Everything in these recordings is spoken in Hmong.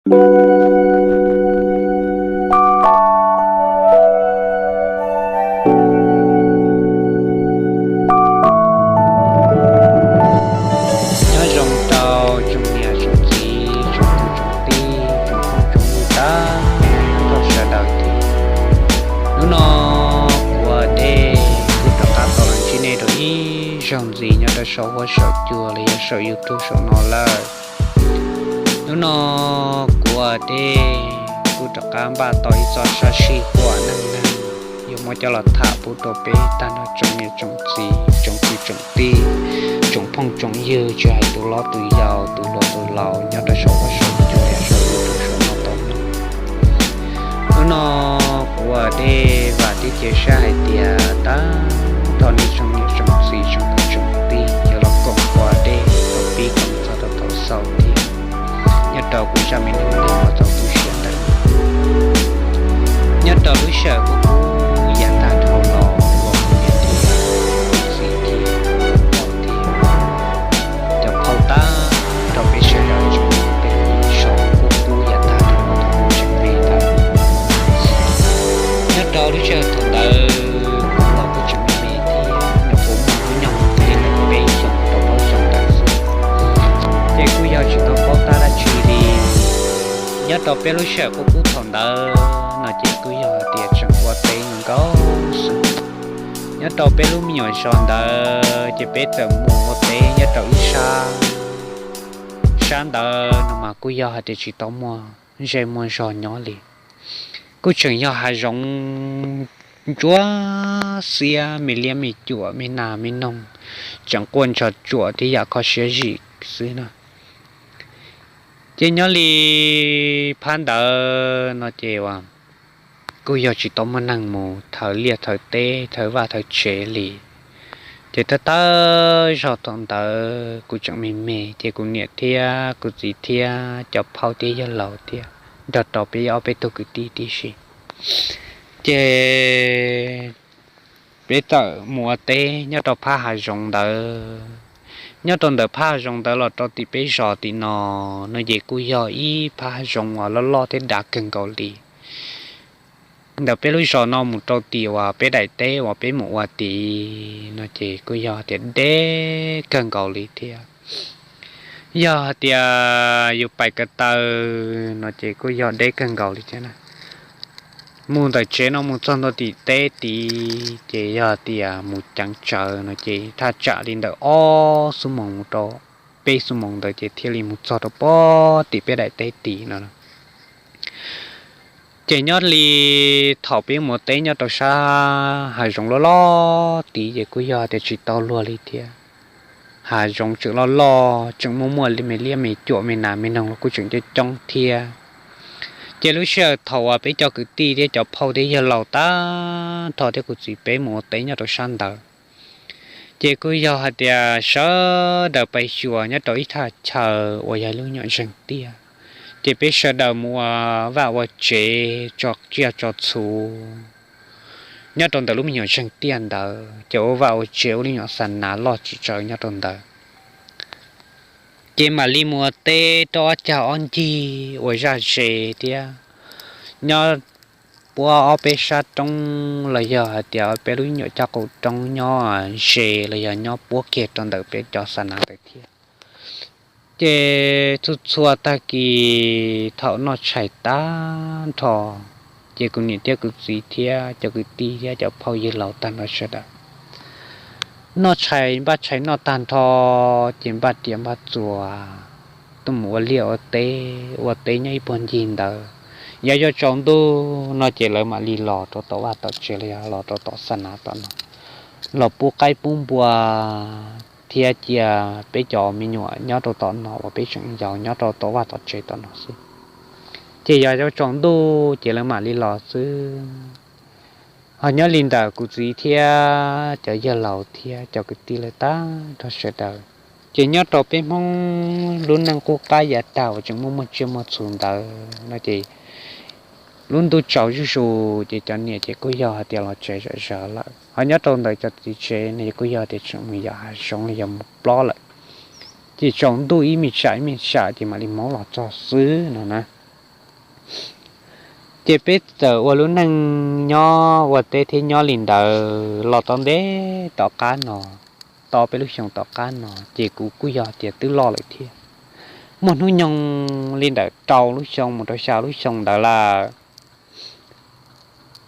Nyob zoo rau tsoom niam tsoom txiv, tsoom kwv tsoom tij, tsoom phooj tsoom ywg tag nrho sawv daws thiab. Hnub no kuv ua dej kuj rov qab tau los ntsib nej rau ib zaug ntxiv nyob rau saum huab saum cua los yog saum YouTube saum no lawm. Hnub no kuv ua dej kuj rov qab npaj tau ib txoj sab sij huam neej neeg yuav muab coj los tham pub rau peb tag nrho tsoom niam tsoom txiv, tsoom kwv tsoom tij, tsoom phooj tsoom ywg, tsis hais tus hlob tus yau, tus hluas tus laus nyob rau saum huab saum cua los yog saum YouTube saum no tau mloog. Hnub no kuv ua dej vam thiab cia siab hais tias tag nrho nej tsoom niam tsoom txiv tsoom kwv tsoom tij yuav los koom kuv ua dej thaum pib koom txog rau thaum xaus thiab nyob rau kuv zaj me neej neeg uas txaus tu siab ntawm no. Nyob rau lub sij hawm kuv kub yav tag dhau los uas kuv niam thiab txiv thiab pog thiab cov phauj tag nrho peb sawv daws tseem peb so kuj kub yav tag dhau los kuv tseem me ntawd. Nyob rau lub sij hawm thaum ntawd kuv los kuj tseem me me thiab, nyuam qhuav muaj hnub nyoog li ntawm peb xyoos rau plaub xyoos ntawd xwb, ces kuj yog tsis tau paub tab dab tsi li. Nyob rau peb lub sij hawm kuj kub thaum ntawd no ces kuj yog hais tias tseem ua teb nkaus xwb. Nyob rau peb lub me nyuam zos ntawd ces peb txawm mus ua teb nyob rau ib sab, sab ntawd no mas kuj yog hais tias tsis tau muaj zej muaj zog nyob li. Kuj tseem yog hav zoov ntsuab xiab me liab me cuam me nas me noog, tseem quaj ntsog tsuam thiab yam kho siab zim xwb na. Ces nyob li phab ntawd no ces uas kuj yog tsis tau muaj neeg mus thawv liaj thawv teb thawv vaj thawv tsev li. Ces thawj thawj zaug thaum ntawd kuv tseem me me ces kuv niam thiab kuv txiv thiab cov phauj thiab yawg laus thiab nrog rau peb ob peb tug kwv tij tib si, ces peb txawm mus ua teb nyob rau phab hav zoov ntawd. Nyob rau ntawm phab hav zoov ntawd los rau tim peb zos tim no, no ces kuj yog ib phab hav zoov uas loj loj thiab dav kawg nkaus li. Ntawm peb lub zos no mus rau tim uas peb daim teb uas peb mus ua tid no ces kuj yog tias deb kawg nkaus li thiab. Yog hais tias yus pais ko taw no ces kuj yog deb kawg nkaus li thiab na. Mus ntawm tsev no mus txog ntua tim teb tid ces yog tias mus ceev tsawv no ces thaj tsam li ntawm ob xuab moos mus rau peb xuab moos ntawd ces thiaj li mus txog rau pem tim peb daim teb tid no. Ces nyob li thaum peb mus teb nyob rau sab hav zoov loj loj tid ces kuj yog tias tsis tau luag li thiab. Hav zoov tseem loj loj, tseem muaj muaj me liab me cuam me nas me noog los kuj tseem coob coob thiab. Ces lub sij hawm thaum uas peb cov kwv tij thiab cov phauj thiab yawg laus tag nrho thiab kuv txiv peb mus ua teb nyob rau sab ntawd, ces kuj yog hais tias sawv daws pais xyuas nyob rau ib thaj chaw uas yog lub nyuam ntseeg tiaj. Ces peb sawv daws mus ua vaj ua tsev tso tsiaj tso txhu nyob rau ntawm lub me nyuam ntseeg tiaj ntawd, ces ua vaj ua tsev ua lub nyuam xa nas loj tsis tsawg nyob rau ntawd. Ces mam li mus ua teb rau ob cag ob ncig ua zaj ze thiab, nyob puab ob peb sab roob los yog hais tias peb lub nyuam caj qaum roob nyob ze los yog nyob puab kiag rau ntawm peb cov xa nas ntawd thiab. Ces txhua txhua tag kis thaum noj tshais tag nrho, ces kuv niam thiab kuv txiv thiab cov kwv tij thiab cov phauj yawg laus tag nrho sawv daws noj tshais npaj tshais noj tag nrho, ces npaj riam npaj txuas tuaj mus ua liaj ua teb, ua teb nyob ib puag ncig ntawd. Yav yuav tsaus ntuj no ces lawv mam li los rau tom vaj tom tsev los yog los rau tom xa nas tom no, los pub qaib pub npua thiab cia peb cov me nyuam nyob rau tom no uas peb tseem yau nyob rau tom vaj tom tsev tom no xwb. Ces yog yuav tsaus ntuj ces lawv mam li los xwb. Ho nyob li ntawm kuv txiv thiab cov yawg laus thiab cov kwv tij lawv tag nrho sawv daws, ces nyob rau peb Hmoob lub neej qub qab yav tag uas tseem muaj muaj tsiaj muaj txhu ntawd no ces lub ntuj tsaus zuj zus ces cov niam ces kuj yog hais tias los tsev zom zaws lawm, ho nyob rau ntawm cov txiv tsev no ces kuj yog tias tseem mus yos hav zoov los yog mus plob lawm. Ces tsaus ntuj ib me tsam ib me tsam ces mam li maub los txog xwb no na. Ces peb txawm ua lub neej nyob ua teb thiab nyob li ntawd los tau ntev tom qab no, tau peb lub xyoo tom qab no ces kuv kuj yog tias twb loj lawm thiab, muaj hnub nyoog li ntawm rau lub xyoo mus rau xya lub xyoo ntawd lawm.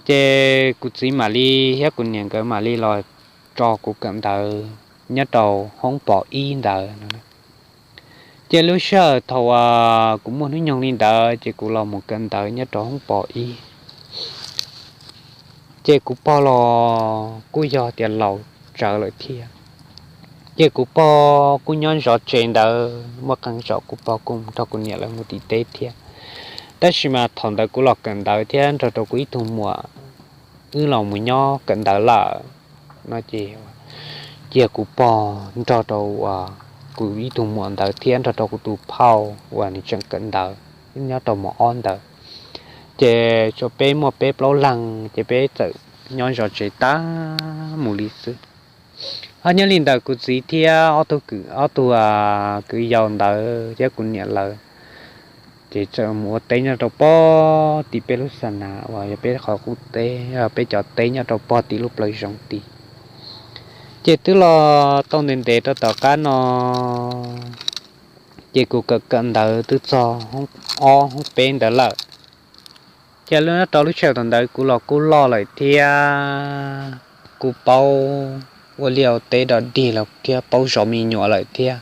Ces kuv txiv mam li thiab kuv niam nkawd mam li los tso kuv kawm ntawv nyob rau hoob pos ib ntawd no. Ces lub sij hawm thaum uas kuv muaj hnub nyoog li ntawd ces kuv los mus kawm ntawv nyob rau hoob pos ib. Ces kuv pog los kuj yog tias laus tsawv lawm thiab. Ces kuv pog kuj nyob zov tsev ntawd, muaj qee zaum kuv pog kuj nrog kuv niam lawv mus tim teb thiab. Tab sis mas thaum ntawd kuv los kawm ntawv thiab nrog rau kuv ib tug muam, wb los mus nyob kawm ntawv lawm no ces cia kuv pog nrog rau kuv ib tug muam ntawd thiab nrog rau kuv tus phauj uas nws tseem kawm ntawv nyob rau mos ob ntawd. Ces tsuas peb muaj peb plaub leeg ces peb txawm nyob zov tsev tag mus li xwb. Ho nyob li ntawm kuv txiv thiab ob tug, ob tug kwv yau ntawd thiab kuv niam lawv, ces txawm mus ua teb nyob rau pog tim peb lub xa nas uas yog peb qhov qub teb, peb cov teb nyob rau pog tim lub plawv zoov tid. Ces twb los tau ntev ntev rau tom qab no, ces kuv kawm kawm ntawv twb txog ob hoob peb ntawd lawm. Ces nyob rau lub sij hawm thaum ntawd kuv los kuj loj lawm thiab, kuj paub ua liaj ua teb dog dig los thiab paub zov me nyuam lawm thiab.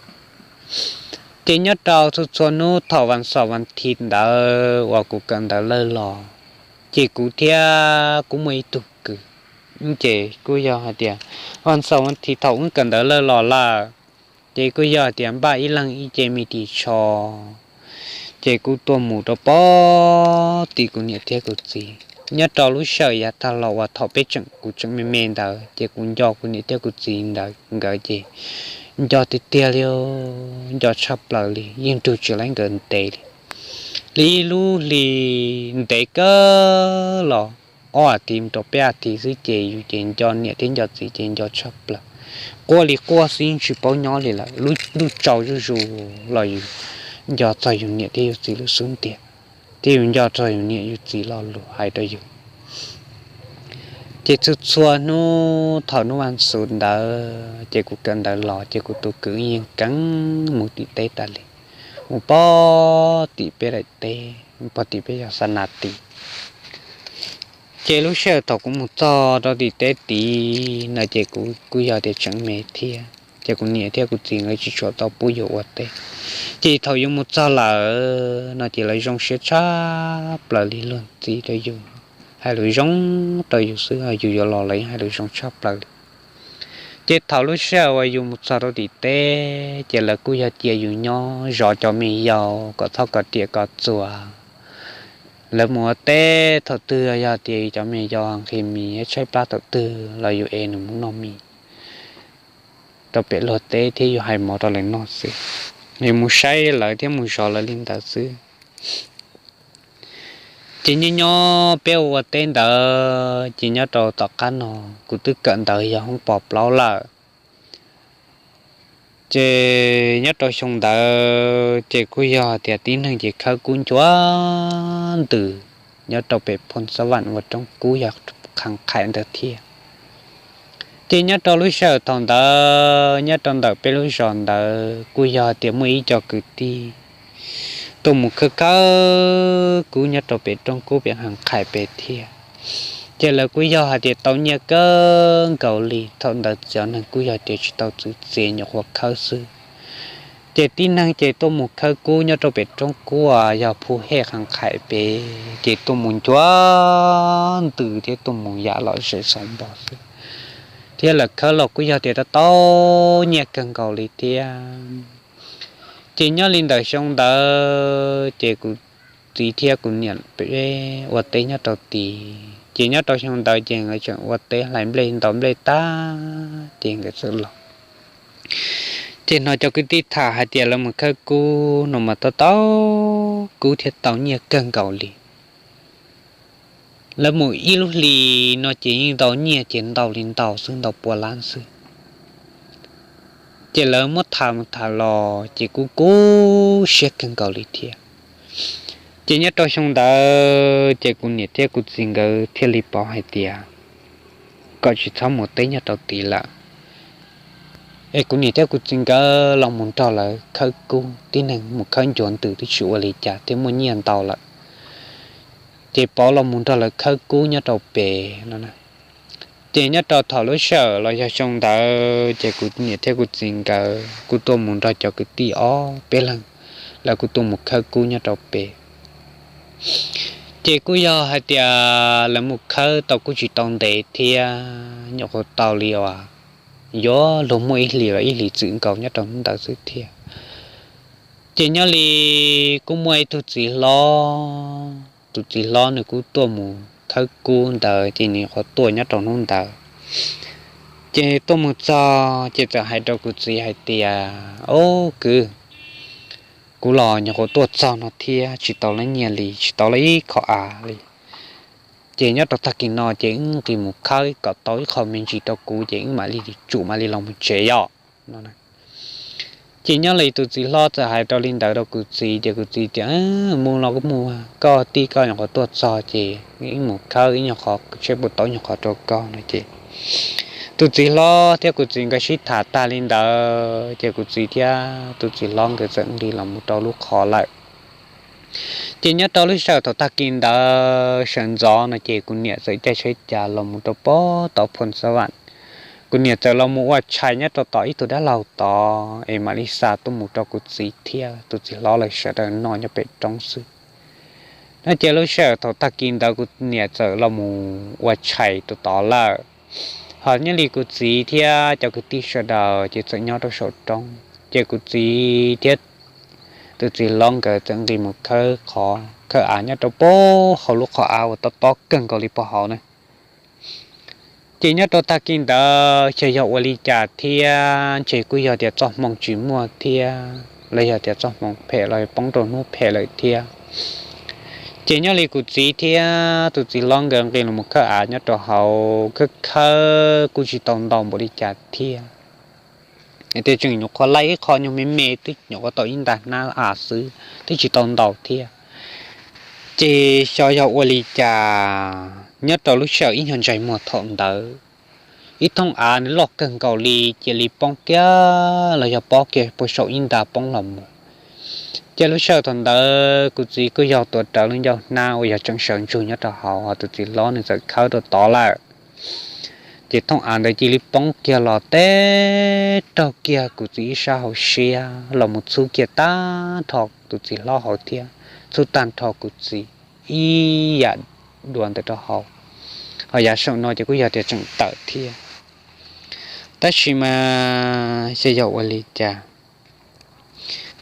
Ces nyob rau txhua txhua hnub thaum vas xaum vas thiv ntawd uas kuv kawm ntawv lawj los, ces kuv thiab kuv muaj ib tug kwv, ces kuj yog hais tias vas xaum vas thiv thaum wb kawm ntawv lawj los lawm, ces kuj yog hais tias npaj ib leeg ib ce me ris tsho, ces kuv tuaj mus rau pog tim kuv niam thiab kuv txiv. Nyob rau lub sij hawm yav tag los uas thaum peb tseem, kuv tseem me me ntawd ces kuv nco kuv niam thiab kuv txiv ntawd nkawd ces nco tiag tiag li, nco tshaj plaws li, yeej nrug tsis laib nkawd ntev li. Li ib lub hli ntev kawg los ob as thiv mus rau peb as thiv xwb ces yus ces nco niam thiab nco txiv ces nco tshaj plaws. Quaj li quaj xwb yeej tsis paub nyob li lawm, lub ntuj tsaus zuj zus los yus nco txog yus niam thiab yus txiv lub xub ntiag, thiab yus nco txog yus niam yus txiv lo lus hais rau yus. Ces txhua txhua hnub thaum hnub vas xuv ntawd ces kuv kawm ntawv los ces kuv tus kwv yeej keev mus tim teb tas li, mus pog tim peb daim teb, pog tim peb yog xa nas tid. Ces lub sij hawm thaum kuv mus txog rau tim teb tid no ces kuv kuj yog tias tseem me thiab ces kuv niam thiab kuv txiv nkawd tsis tshua tau pub yus ua teb. Ces thaum yus mus txog lawm no ces lawv zoo siab tshaj plaws li, luag ntxhi rau yus, hais lus zoo rau yus xwb, yus yuav los lawv yeej hais lus zoo tshaj plaws li. Ces thaum lub sij hawm uas yus mus txog rau tim teb ces lawv kuj yog cia yus nyob zov cov me yau kom txhob kov riam kov txuas. Lawv mus ua teb thaum twg yog tias yus cov me yau nqhis mis tshaib plab thaum twg los yus es nws mus noj mis rau pem luag teb thiab yus hais mov rau lawv noj xwb. Yus mus saib lawv thiab mus zov lawv li ntawd xwb. Ces nyob nyob peb ua ua teb ntawd ces nyob rau tom qab no kuv twb kawm ntawv yog hoob pos plaub lawm. Ces nyob rau xyoo ntawd ces kuj yog tias tib neeg ces khawb kub ncua ntws nyob rau pem Phoo Xab Vam uas roob kub yog qhee qhaim ntawd thiab. Ces nyob rau lub sij hawm thaum ntawd nyob rau ntawm peb lub zos ntawd kuj yog tias muaj ib co kwv tij tuaj mus khawb khawb kub nyob rau pem roob kub pem qhee qhaim pem thiab. Ces lawv kuj yog hais tias tau nyiaj kawg nkaus li, thaum ntawd cov neeg kuj yog tias tsis tau txwv txiav, nyuam qhuav khawb xwb. Ces tib neeg ces tuaj mus khawb kub nyob rau pem roob kub uas yog Phu Hej qhee qhaim pem, ces tuaj mus ncua ntws thiab tuaj mus yam lom zem xauv npo xwb, thiab lawv khawb los kuj yog tias tau tau nyiaj kawg nkaus li thiab. Ces nyob li ntawm xyoo ntawd ces kuv txiv thiab kuv niam peb ua teb nyob rau tid, ces nyob rau xyoo ntawd ces nkawd tseem ua teb hlais nplej ntaus nplej tag ces nkawd txawm los. Ces hnov cov kwv tij tham hais tias lawv mus khawb kub no mas tau tau kub thiab tau nyiaj kawg nkaus li. Lawv mus ib lub hlis no ces yeej ntau nyiaj ces ntau li ntau xwb, ntau pua lab xwb. Ces lawv muab tham mus tham los ces kuj kub siab kawg nkaus li thiab. Ces nyob rau xyoo ntawd ces kuv niam thiab kuv txiv nkawd thiaj li pom hais tias kom tsis txhob mus teb nyob rau tid lawm, es kuv niam thiab kuv txiv nkawd los mus nrog lawv khawb kub, tib neeg mus khawb ncuav ntws twb tsis ua li cas thiab muaj nyiaj ntau lawm, ces pov los mus nrog lawv khawb kub nyob rau pem no. Ces nyob rau thaum lub sij hawm los yog xyoo ntawd ces kuv niam thiab kuv txiv nkawd kuj tuaj mus nrog cov kwv tij ob peb leeg, lawv kuj tuaj mus khawb kub nyob rau pem. Ces kuj yog hais tias lawv mus khawb tau kuj tsis tau ntev thiab, nyuam qhuav tau li uas yuav luag muaj ib hlis los ib hlis txwm nkaus nyob rau hnub ntawd xwb thiab. Ces nyob li kuj muaj ib tug txiv hlob, tus txiv hlob nws kuj tuaj mus khawb kub ntawd ces nws nyuam qhuav tuaj nyob rau hnub ntawd. Ces tuaj mus txog ces txawm hais rau kuv txiv hais tias, Au kwv, kuv los nyuam qhuav tuaj txog no thiab tsis tau lab nyiaj li, tsis tau lab ib qho av li. Ces nyob rau tag kis no ces wb nqis mus khawb kom tau ib qho me ntsis rau kuv ces wb mam li tsum mam li los mus tsev os no. Ces nyob li tus txiv hlob txawm hais rau li ntawd rau kuv txiv ces kuv txiv tias, Mus los kuj mus, koj tij koj nyuam qhuav tuaj txog ces wb mus khawb, ib nyuag qhov tsheb puas tau nyuag qhov rau koj no ces tus txiv hlob thiab kuv txiv nkawd sib tham tag li ntawd ces kuv txiv thiab tus txiv hlob nkawd txawm nqis los mus rau lub qhov lawm. Ces nyob rau lub sij hawm thaum tag kis ntawd sawv ntxov no ces kuv niam txawm caij tsheb cas los mus rau pem tom Phoo Xab Vam. Kuv niam txawm los mus ua tshais nyob rau tom ib tug dab laug tod es mam li xa tuaj mus rau kuv txiv thiab tus txiv hlob lawv sawv daws noj nyob pem roob xwb. No ces lub sij hawm thaum tag kis ntawd kuv niam txawm los mus ua tshais rau tod lawm, ho nyob li kuv txiv thiab cov kwv tij sawv daws ces txawm nyob rau saum roob ces kuv txiv thiab tus txiv hlob nkawd txawm nqis mus khawb qhov khawb av nyob rau pem hauv lub qhov av uas tob tob kawg nkaus li pem hauv na. Ces nyob rau tag kis ntawd xyov yog ua li cas thiab ntshe kuj yog tias txoj hmoo tsis muaj thiab los yog tias txoj hmoo phem los poob rau hnub phem lawm thiab. Ces nyob li kuv txiv thiab tus txiv hlob nkawd nqis los mus khawb av nyob rau hauv khawb khawb kuj tsis tau ntau npaum li cas thiab. Tias tseem nyuam qhuav laij ib qho nyuag me me twb nyuam qhuav tau ib nta hnab av xwb twb tsis tau ntau thiab. Ces xyov yog ua li cas nyob rau lub sij hawm ib nyuag ntsais muag thaum ntawd ib thooj av nws loj kawg nkaus li cia li poob kiag los yog pob kiag puag saum ib nta poob los mus. Ces lub sij hawm thaum ntawd kuv txiv kuj yog tuav rawv lub ncauj hnab uas yog tseem sawv ntsug nyob rau hauv, ho tus txiv hlob nws txawm khawb rau tod lawm. Ces thooj av ntawd cia li poob kiag los teb raug kiag kuv txiv ib sab hauv siab los mus txhub kiag tag nrho tus txiv hlob hauv thiab txhub tag nrho kuv txiv ib yam dua ntawm rau hauv. Ho yav saum no ces kuj yog tias tseem tawm thiab. Tab sis mas xyov yog ua li cas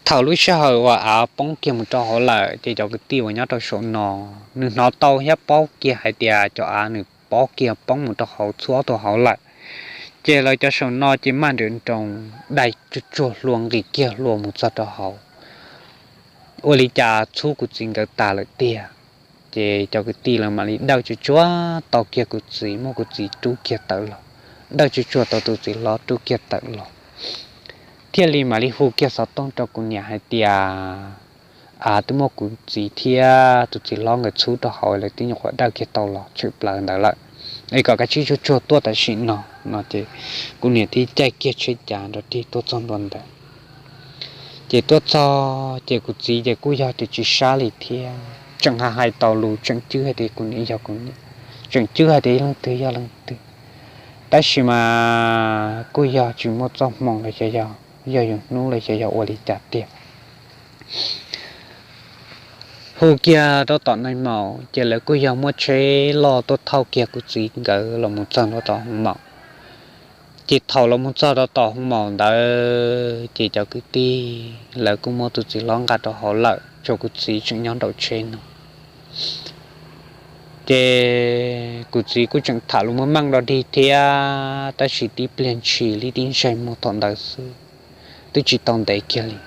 thaum lub sij hawm uas av poob kiag mus rau hauv lawm ces cov kwv tij uas nyob rau saum no nws hnov tau thiab paub kiag hais tias cov av nws pob kiag poob mus rau hauv txhua ob tug hauv lawm. Ces lawv cov saum no ces maj nrawm nroos dai tsuag tsuag hlua nqis kiag hlua mus txog rau hauv, ua li cas txhub kuv txiv nkawd tas lawm tiag. Ces cov kwv tij lawv mam li dawj tsuag tsuag tau kiag kuv txiv, muab kuv txiv rub kiag tawm los, dawj tsuag tsuag tau tus txiv hlob rub kiag tawm los, thiaj li mam li hu kiag xov tooj rau kuv niam hais tias, Av twb muab kuv txiv thiab tus txiv hlob nkawd txhub rau hauv, lawv twb nyuam qhuav dawj kiag tau los tshwm plaws ntawd lawm, es kom kav tsij tsuag tsuag tuaj tam sim no no. Ces kuv niam thiaj caij kiag tsheb cav nrov rig tuaj txog ntua ntawd. Ces tuaj txog ces kuv txiv ces kuj yog tias tsis sab li thiab, tseem hais tau lus tseem cwb hais tias kuv niam yog kuv niam, tseem cwb hais tias yog leej twg yog leej twg. Tab sis mas kuj yog tsis muaj txoj hmoo los xyov yog yog yus hnub los xyov yog ua li cas tiag. Hu kiag rau tom nais maum ces lawv kuj yog muab tsheb loj tuaj thauj kiag kuv txiv nkawd los mus txog rau tom hoo maum. Ces thaum los mus txog rau tom hoo maum ntawd ces cov kwv tij lawv kuj muab tus txiv hlob nqa rau hauv lawm, tshuav kuv txiv tseem nyob nraum tsheb no. Ces kuv txiv kuj tseem tham lus muaj meej dog dig thiab, tab sis tib pliag ntshis li tib ntsais muag thaum ntawd xwb, twb tsis tau ntev kiag li,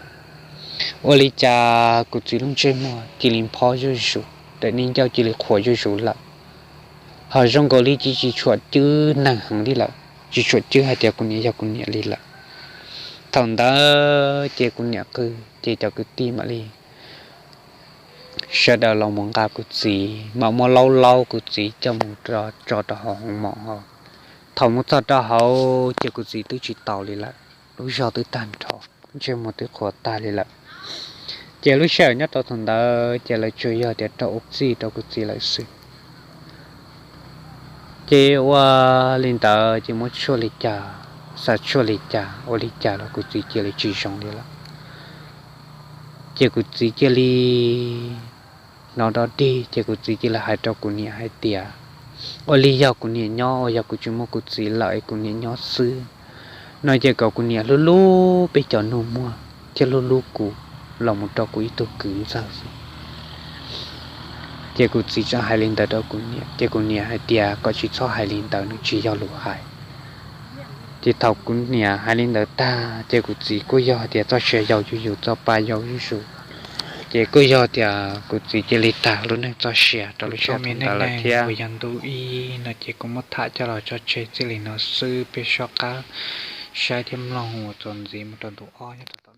ua li cas kuv txiv lub ntsej muag cia li nphob zuj zus, daim niag ncauj cia li qhuav zuj zus lawm. Ho zoo nkaus li tsis tshua cwb neeg heev li lawm, tsis tshua cwb hais tias kuv niam yog kuv niam li lawm. Thaum ntawd ces kuv niam qw ces cov kwv tij mam li sawv daws los mus nqa kuv txiv, mam muab laub laub kuv txiv coj mus tso rau hauv hoob mom hauv. Thaum mus txog rau hauv ces kuv txiv twb tsis taus li lawm, lub zog twb tag nrho, ntsej muag twb qhuav tag li lawm. Ces lub sij hawm nyob rau thaum ntawd ces lawv tsuas yog tias rau ua txij rau kuv txiv lawm xwb. Ces ua li ntawd ces muab tshuaj li cas, xa tshuaj li cas, ua li cas los kuv txiv cia li tsis zoo li lawm. Ces kuv txiv cia li hnov dog dig, ces kuv txiv cia li hais rau kuv niam hais tias, ua li yog kuv niam nyob, uas yog kuv tsis muaj kuv txiv lawm es kuv niam nyob xwb no ces kom kuv niam hlub hlub peb cov nus muag thiab hlub hlub kuv los mus rau kuv ib tug kwv ntxawg xwb. Ces kuv txiv tseem hais li ntawd rau kuv niam, ces kuv niam hais tias kom tsis txhob hais li ntawd, nws tsis yog lus hais. Ces thaum kuv niam hais li ntawd tag ces kuv txiv kuj yog tias txoj sia yau zuj zus, txoj pa yau zuj zus. Ces kuj yog tias kuv txiv cia li tag lub neej txoj sia rau lub sij hawm ntawd lawm thiab. Uas yog ntu ib no ces kuv muab tham coj los tso tseg txij li no xwb, peb soj qab saib thiab mloog ua txuas ntxiv mus rau ntu ob nyob rau